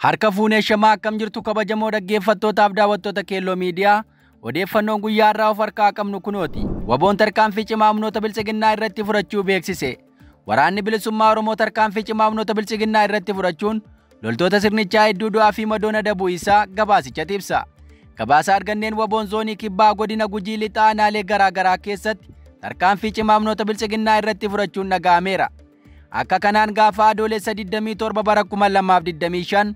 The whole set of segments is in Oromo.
Harka fuunee shamaa akkam jirtu kabajamoo dhaggeeffattootaaf daawwattoota Keelloo Miidiyaa odeeffannoon guyyaa irraa of harkaa qabnu kunooti. Waboon tarkaanfii cimaa humnoota bilchiginnaa irratti fudhachuu beeksise. Waraanni bilisummaa Oromoo tarkaanfii cimaa humnoota bilchiginnaa irratti fudhachuun loltoota sirnichaa hedduu du'aa fi madoon adabuu isaa gabaasichatti ibsa. Gabaasa arganneen waboon zoonii kibbaa godina Gujii lixaa aanaalee garaa garaa keessatti tarkaanfii cimaa humnoota bilchiginnaa irratti fudhachuun dhaga'ameera. Akka kanaan gaafa adoolessa 27 bara 2025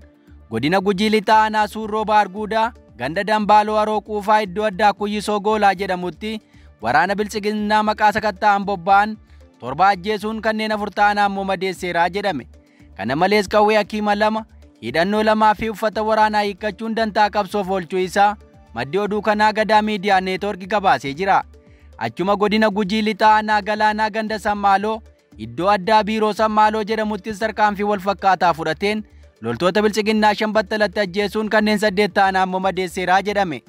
godina Gujii lixaa aanaa Suurroo Baarguudaa ganda Dambaaloo Haroo Quufaa iddoo addaa Kuyyisoo Goolaa jedhamutti waraana bilchiginnaa maqaa sakatta'an bobba'an 7 ajjeesuun kanneen 4 ta'an ammoo madeesseeraa jedhame. Kana malees qawwee hakiima 2 hidhannoo 2 fi uffata waraanaa hiikkachuun dantaa qabsoof oolchuu isaa maddi oduu kanaa Gadaa Miidiyaa Neetwoorkii gabaasee jira. Achuma godina Gujii lixaa aanaa Galaanaa ganda Sammaaloo iddoo addaa biiroo Sammaaloo jedhamuttis tarkaanfii wal fakkaataa fudhateen loltoota bilchiginnaa 5 battalatti ajjeesuun kanneen 8 ta'an ammoo madeesseeraa jedhame.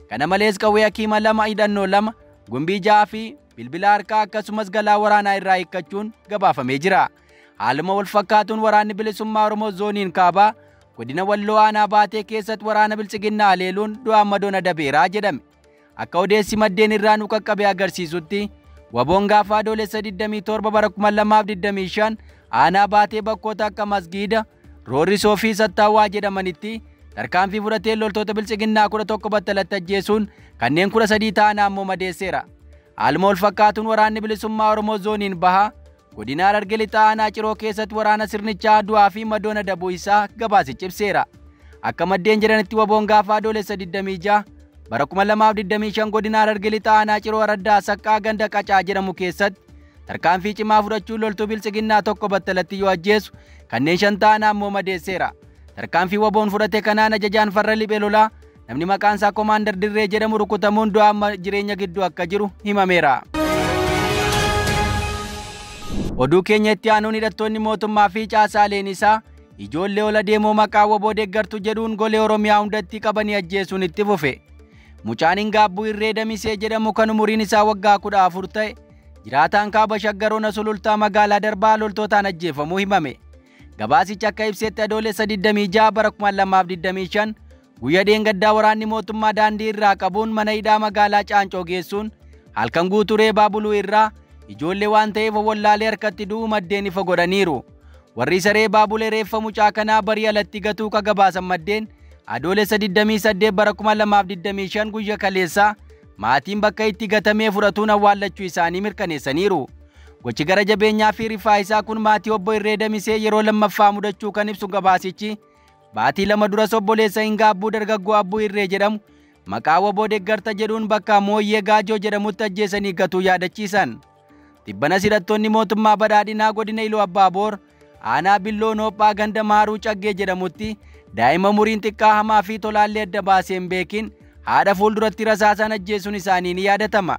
Kana malees qawwee hakiima 2 hidhannoo 2 gumbii 6 fi bilbila harkaa akkasumas galaa waraanaa irraa hiikkachuun gabaafamee jira. Haaluma wal fakkaatuun waraanni bilisummaa Oromoo zooniin kaabaa godina Walloo aanaa Baatee keessatti waraana bilchiginnaa haleeluun du'aan madoon adabeeraa jedhame. Akka odeessi maddeen irraa nu qaqqabe agarsiisutti waboon gaafa adoolessa 27 bara 2025 aanaa Baatee bakkoota akka Masgiida, Roorrisoo fi Sattaawwaa jedhamanitti tarkaanfii fudhatee loltoota bilchiginnaa 11 battalatti ajjeesuun kanneen 13 ta'an ammoo madeesseera. Haaluma wal fakkaatuun waraanni bilisummaa Oromoo zooniin bahaa godina Harargee lixaa aanaa Ciroo keessatti waraana sirnichaa du'aa fi madoon adabuu isaa gabaasichi ibseera. Akka maddeen jedhanitti waboon gaafa adoolessa 26 bara 2025 godina Harargee lixaa aanaa Ciroo Araddaa Saqqaa ganda Qacaa jedhamu keessatti tarkaanfii cimaa fudhachuun loltuu bilchiginnaa 1 battalatti yoo ajjeesu kanneen 5 ta'an ammoo madeesseera. Tarkaanfii waboon fudhate kanaan ajajaan farra liphee lolaa namni maqaan isaa Komaander Dirree jedhamu rukutamuun du'aa jireenya gidduu akka jiru himameera. Oduu keenya itti aanuun hidhattoonni mootummaa fi caasaaleen isaa ijoollee ola deemoo maqaa waboo deeggartu jedhuun golee Oromiyaa hundatti qabanii ajjeesuun itti fufe. Mucaan Hingaabbuu Irree Damisee jedhamu kan umuriin isaa waggaa 14 ta'e jiraataan kaaba Shaggaroona Sulultaa magaalaa Darbaa loltootaan ajjeefamuu himame. Gabaasichi akka ibsetti adoolessa 26 bara 2025 guyyaa dheengaddaa waraanni mootummaa daandii irraa qabuun mana hidhaa magaalaa Caancoo geessuun halkan guutuu reebaa buluu irraa ijoollee waan ta'eef wallaalee harkatti du'uu maddeen ifa godhaniiru. Warri isa reebaa bulee reeffa mucaa kanaa barii alatti gatuu ka gabaasan maddeen adoolessa 28 bara 2025 guyyaa kaleessaa maatiin bakka itti gatamee fudhatuun awwaallachuu isaanii mirkaneessaniiru. Gochi gara jabeenyaa fi rifaa isaa kun maatii obbo Irree Damisee yeroo lammaffaa mudachuu kan ibsu gabaasichi baatii 2 duras obboleessa Hingaabbuu dargaggoo Abbuu Irree jedhamu maqaa waboo deeggarta jedhuun bakka Mooyyee Gaajoo jedhamutti ajjeesanii gatuu yaadachiisan. Tibbanas hidhattoonni mootummaa badhaadhinaa godina Iluu Abbaaboor aanaa Billoo Noophaa ganda Maaruu Caggee jedhamutti daa'ima umuriin xiqqaa hamaa fi tolaallee adda baasee hin beekin haadha fuulduratti rasaasaan ajjeesuun isaanii ni yaadatama.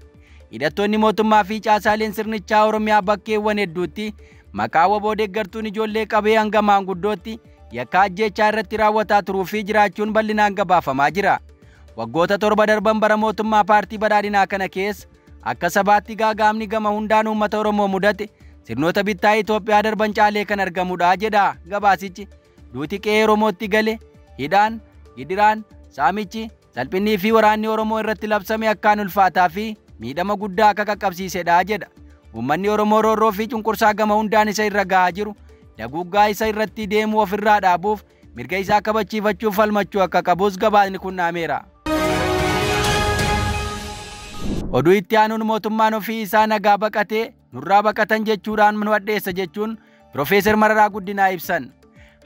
Hidhattoonni mootummaa fi caasaaleen sirnichaa Oromiyaa bakkeewwan hedduutti maqaa waboo deeggartuun ijoollee qabee hanga maanguddootti yakka ajjeechaa irratti raawwataa turuu fi jiraachuun bal'inaan gabaafamaa jira. Waggoota 7 darban bara mootummaa paartii badhaadhinaa kana keessa akka sabaatti gaagaamni gama hundaan uummata Oromoo mudate sirnoota bittaa Itoophiyaa darban caalee kan argamudha jedha gabaasichi. Duuti qe'ee Oromootti gale hidhaan, gidiraan, saamichi, salphinnii fi waraanni Oromoo irratti labsame akkaan ulfaataa fi miidhama guddaa akka qaqqabsiisedha jedha. Uummanni Oromoo roorroo fi cunqursaa gama hundaan isa irra gahaa jiru daguuggaa isa irratti deemuu ofirraa dhaabuuf mirga isaa kabachiifachuuf falmachuu akka qabus gabaasni kun dhaameera. Oduu itti aanuun mootummaan ofii isaa nagaa baqatee nurraa baqatan jechuudhaan nu addeessa jechuun Piroofeesar Mararaa Guddinaa ibsan.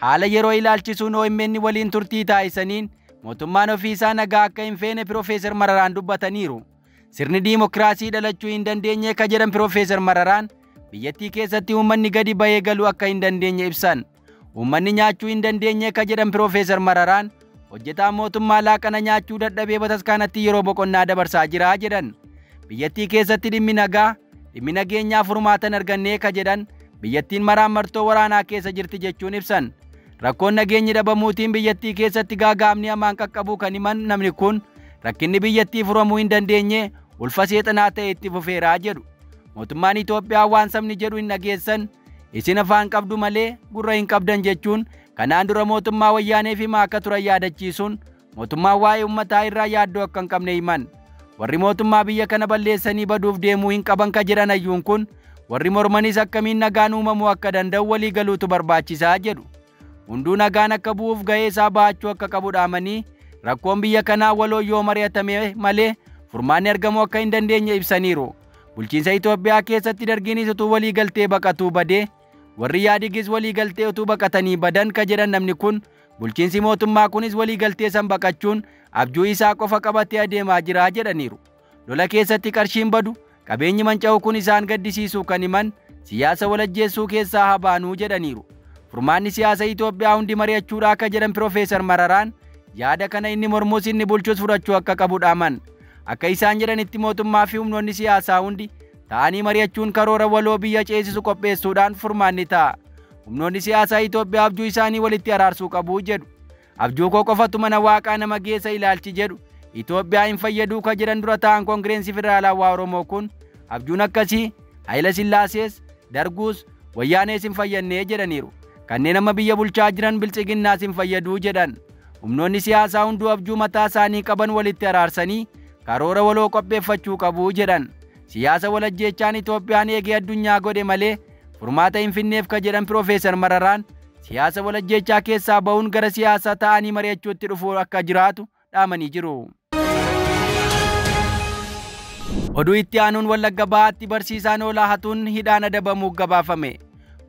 Haala yeroo ilaalchisuun OMN waliin turtii taasisaniin mootummaan ofii isaa nagaa akka hin feene Piroofeesar Mararaan dubbataniiru. Sirni diimokiraasii dhalachuu hin dandeenye ka jedhan Piroofeesar Mararaan biyyattii keessatti uummanni gadi bahee galuu akka hin dandeenye ibsan. Uummanni nyaachuu hin dandeenye ka jedhan Piroofeesar Mararaan hojjetaan mootummaa laaqana nyaachuu dadhabee bataskaanatti yeroo boqonnaa dabarsaa jira jedhan. Biyyattii keessatti dhimmi nagaa, dhimmi nageenyaa furmaatan argannee ka jedhan biyyattiin maraan martoo waraanaa keessa jirti jechuun ibsan. Rakkoon nageenyi dhabamuutiin biyyattii keessatti gaagaamni hamaan qaqqabuu kan himan namni kun rakkinni biyyattii furamuu hin dandeenye ulfa seexanaa ta'e itti fufeeraa jedhu. Mootummaan Itoophiyaa waan sabni jedhu hin dhageessan isin afaan qabdu malee gurra hin qabdan jechuun Kanaan dura mootummaa Wayyaanee fi akka turan yaadachiisuun mootummaan waa'ee uummataa irraa yaaddoo akka hin qabne himan. Warri mootummaa biyya kana balleessanii baduuf deemuu hin qaban ka jedhan hayyuun kun warri mormanis akkamiin nagaan uumamuu akka danda'u walii galuutu barbaachisaa jedhu. Hunduu nagaan akka bu'uuf ga'ee isaa ba'achuu akka qabu dhaamanii rakkoon biyya kanaa waloo yoo mari'atame malee furmaanni argamuu akka hin dandeenye ibsaniiru. Bulchiinsa Itoophiyaa keessatti dargiinis utuu walii galtee baqatuu badee warri Yaadigis walii galtee utuu baqatanii badan ka jedhan namni kun bulchiinsi mootummaa kunis walii galtee san baqachuun abjuu isaa qofa qabatee adeemaa jira jedhaniiru. Lola keessatti qarshiin badu qabeenyi manca'u kun isaan gaddisiisuu kan himan siyaasa walajjeessuu keessaa haa baanuu jedhaniiru. Furmaanni siyaasa Itoophiyaa hundi mari'achuudha akka jedhan Piroofeesar Mararaan yaada kana inni mormus inni bulchus fudhachuu akka qabu dhaaman. Akka isaan jedhanitti mootummaa fi humnoonni siyaasaa hundi ta'anii mari'achuun karoora waloo biyya ceesisu qopheessuudhaan furmaanni ta'a. Humnoonni siyaasaa Itoophiyaa abjuu isaanii walitti araarsuu qabu jedhu. Abjuu koo qofatu mana waaqaa nama geessa ilaalchi jedhu Itoophiyaa hin fayyaduu ka jedhan dura ta'an Koongireensii Federaalawaa Oromoo kun abjuun akkasii Hayila Sillaasees Darguus Wayyaanees hin fayyannee jedhaniiru. Kanneen amma biyya bulchaa jiran Biltsiginnaas hin fayyaduu jedhan. Humnoonni siyaasaa hunduu abjuu mataa isaanii qaban walitti araarsanii karoora waloo qopheeffachuu qabu jedhan. Siyaasa walajjeechaan Itoophiyaan eegee addunyaa godhe malee furmaata hin finneef ka jedhan Piroofeesar Mararaan siyaasa walajjeechaa keessaa ba'uun gara siyaasa ta'anii mari'achuutti dhufuu akka jiraatu dhaamanii jiru. Oduu itti aanuun Wallagga Bahaatti barsiisaan hoolaa hatuun hidhaan adabamuuf gabaafame.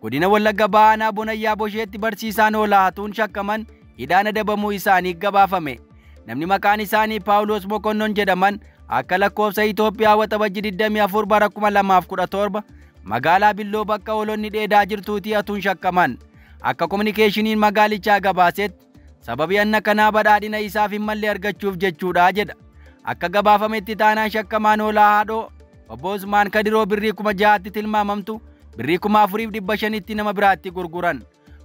Godina Wallagga Bahaa aanaa Bonayyaa Bosheetti barsiisaan hoolaa hatuun shakkaman hidhaan adabamuu isaanii gabaafame. Namni maqaan isaanii Paawuloos Mokonnon jedhaman akka lakkoofsa Itoophiyaa Waxabajji 24 bara 2017 magaalaa Billoo bakka hoolonni dheedaa jirtuutii hatuun shakkaman. Akka kominikeeshiniin magaalichaa gabaasetti sababii hanna kanaa badhaadhina isaaf hin malle argachuuf jechuudha jedha. Akka gabaafametti taanaan shakkamaan hoolaa haadhoo obbo Usmaan Kadiroo birrii 6,000tti tilmaamamtu birrii 4,500tti nama biraatti gurguran.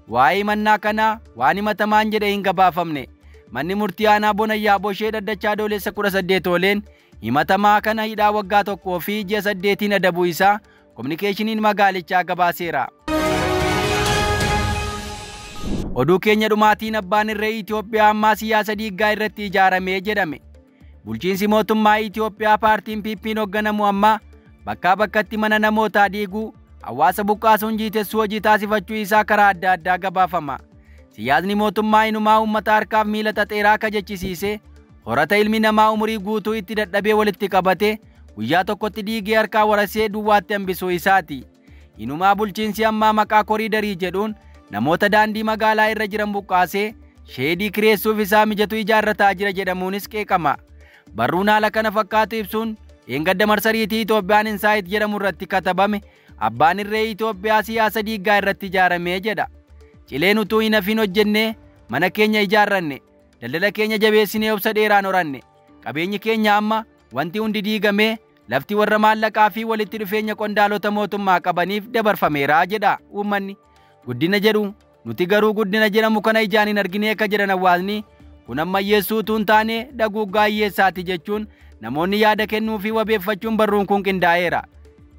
Waa'ee himannaa kanaa waan himatamaan jedhe hin gabaafamne. Manni murtii aanaa Bonayyaa Boshee Dhaddachaa Adoolessa 18 ooleen himatamaa kana hidhaa waggaa 1 fi ji'a 8 adabuu isaa kominikeeshiniin magaalichaa gabaaseera. Oduu keenya dhumaatiin abbaan irree Itoophiyaa ammaa siyaasa diiggaa irratti ijaaramee jedhame. Bulchiinsi mootummaa Itoophiyaa paartiin PP'n hoogganamu ammaa bakkaa bakkatti mana namootaa diiguu, hawaasa buqqaasuun jiitessuu hojii taasifachuu isaa karaa adda addaa gabaafama. Siyaasni mootummaa inumaa uummata harkaaf miila xaxeeraa akka jechisiise horata ilmi namaa umurii guutuu itti dadhabee walitti qabate guyyaa tokkotti diigee harkaa warasee duwwaatti hambisuu isaati. Inumaa bulchiinsi ammaa maqaa koriidarii jedhuun namoota daandii magaalaa irra jiran buqqaasee sheedii kireessuuf isaa mijatu ijaarrataa jira jedhamuunis qeeqama. Barruun haala kana fakkaatu ibsuun dheengadda marsariitii Itoophiyaan Insaayit jedhamu irratti katabame abbaan irree Itoophiyaa siyaasa diiggaa irratti ijaaramee jedha. Cileen utuu hin hafiin hojjennee mana keenya ijaarranne, daldala keenya jabeessinee obsa dheeraan horanne, qabeenyi keenya amma wanti hundi diigamee lafti warra maallaqaa fi walitti dhufeenya qondaalota mootummaa qabaniif dabarfameera jedha uummanni. Guddina jedhu nuti garuu guddina jedhamu kana ijaan hin argine akka jedhan hawaasni kun ammayyeessuu utuu hin taane daguuggaa hiyyeessaati jechuun namoonni yaada kennuu fi wabeeffachuun barruun kun qindaa'eera.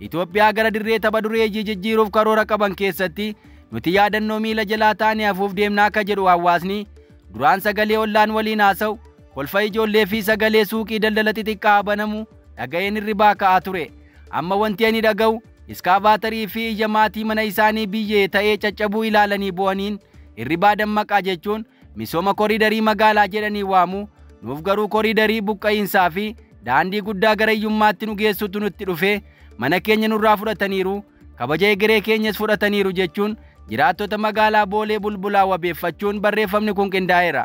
Itoophiyaa gara dirree tapha dureeyyii jijjiiruuf karoora qaban keessatti nuti yaadannoo miila jalaa taane hafuuf deemnaa akka jedhu hawaasni duraan sagalee ollaan waliin haasa'u kolfa ijoollee fi sagalee suuqii daldala xixiqqaa banamu dhaga'een hirribaa ka'aa ture. Amma wanti ani dhaga'u iskaavaatarii fi ija maatii mana isaanii biyyee ta'ee caccabuu ilaalanii bo'aniin hirribaa dammaqaa jechuun misooma koriidarii magaalaa jedhanii waamu. Nuuf garuu koriidarii buqqa'iinsaa fi daandii guddaa gara hiyyummaatti nu geessutu nutti dhufe mana keenya nurraa fudhataniiru, kabaja egeree keenyas fudhataniiru jechuun jiraattota magaalaa Boolee Bulbulaa wabeeffachuun barreeffamni kun qindaa'eera.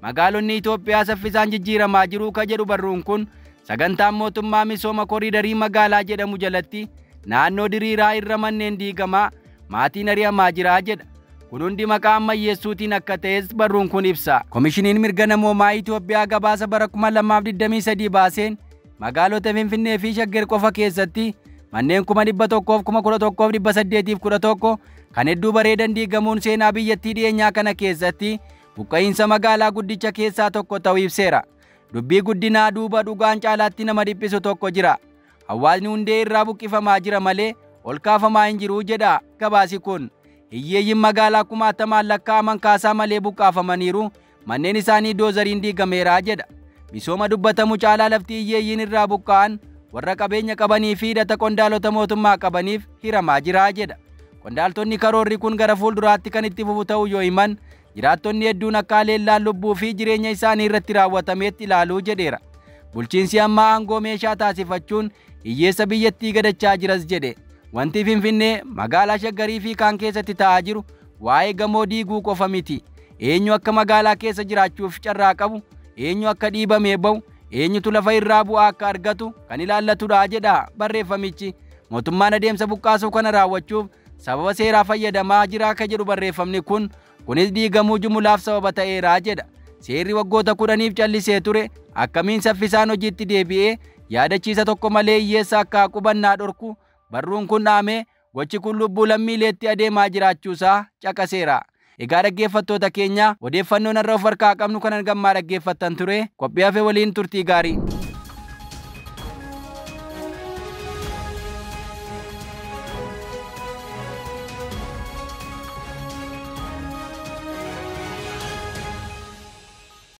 Magaalonni Itoophiyaa saffisaan jijjiiramaa jiru ka jedhu barruun kun sagantaan mootummaa misooma koriidarii magaalaa jedhamu jalatti naannoo diriiraa irra manneen diigamaa maatiin ari'amaa jira jedha. Kun hundi maqaa ammayyeessuutiin akka ta'es barruun kun ibsa. Komishiniin mirga namoomaa Itoophiyaa gabaasa bara 2023 baaseen magaalota Finfinnee fi Shaggar qofa keessatti manneen 111,811 kan hedduu bareedan diigamuun seenaa biyyattii dhiyeenyaa kana keessatti buqqa'iinsa magaalaa guddicha keessaa tokko ta'uu ibseera. Dubbii guddinaa duuba dhugaan caalaatti nama dhiphisu tokko jira. Hawaasni hundee irraa buqqifamaa jira malee ol kaafamaa hin jiru jedha gabaasi kun. Hiyyeeyyiin magaalaa kumaatamaan lakkaa'aman kaasaa malee buqqaafamaniiru. Manneen isaanii doozariin diigameera jedha. Misooma dubbatamu caalaa lafti hiyyeeyyiin irraa buqqa'an warra qabeenya qabanii fi hidhata qondaalota mootummaa qabaniif hiramaa jira jedha. Qondaaltonni karoorri kun gara fuulduraatti kan itti fufu ta'uu yoo himan, jiraattonni hedduun akka haleellaan lubbuu fi jireenya isaanii irratti raawwatameetti ilaaluu jedheera. Bulchiinsi ammaa aangoo meeshaa taasifachuun hiyyeessa biyyattii gadachaa jiras jedhe. Wanti Finfinnee magaalaa Shaggarii fi kaan keessatti ta'aa jiru waa'ee gamoo diiguu qofa miti. Eenyu akka magaalaa keessa jiraachuuf carraa qabu, eenyu akka dhiibamee ba'u, eenyutu lafa irraa bu'aa akka argatu kan ilaallatudha jedha barreeffamichi. Mootummaan adeemsa buqqaasuu kana raawwachuuf sababa seeraa fayyadamaa jira akka jedhu barreeffamni kun, kunis diigamuu jumulaaf sababa ta'eera jedha. Seerri waggoota 10f callisee ture akkamiin saffisaan hojiitti deebi'ee yaadachiisa tokko malee hiyyeessa akka qubannaa dhorku barruun kun dhaame gochi kun lubbuu lammiileetti adeemaa jiraachuusaa caqaseera. Egaa dhaggeeffattoota keenya, odeeffannoon har'a of harkaa qabnu kanan gammaa dhaggeeffattan ture. Qophii hafe waliin turtii gaarii.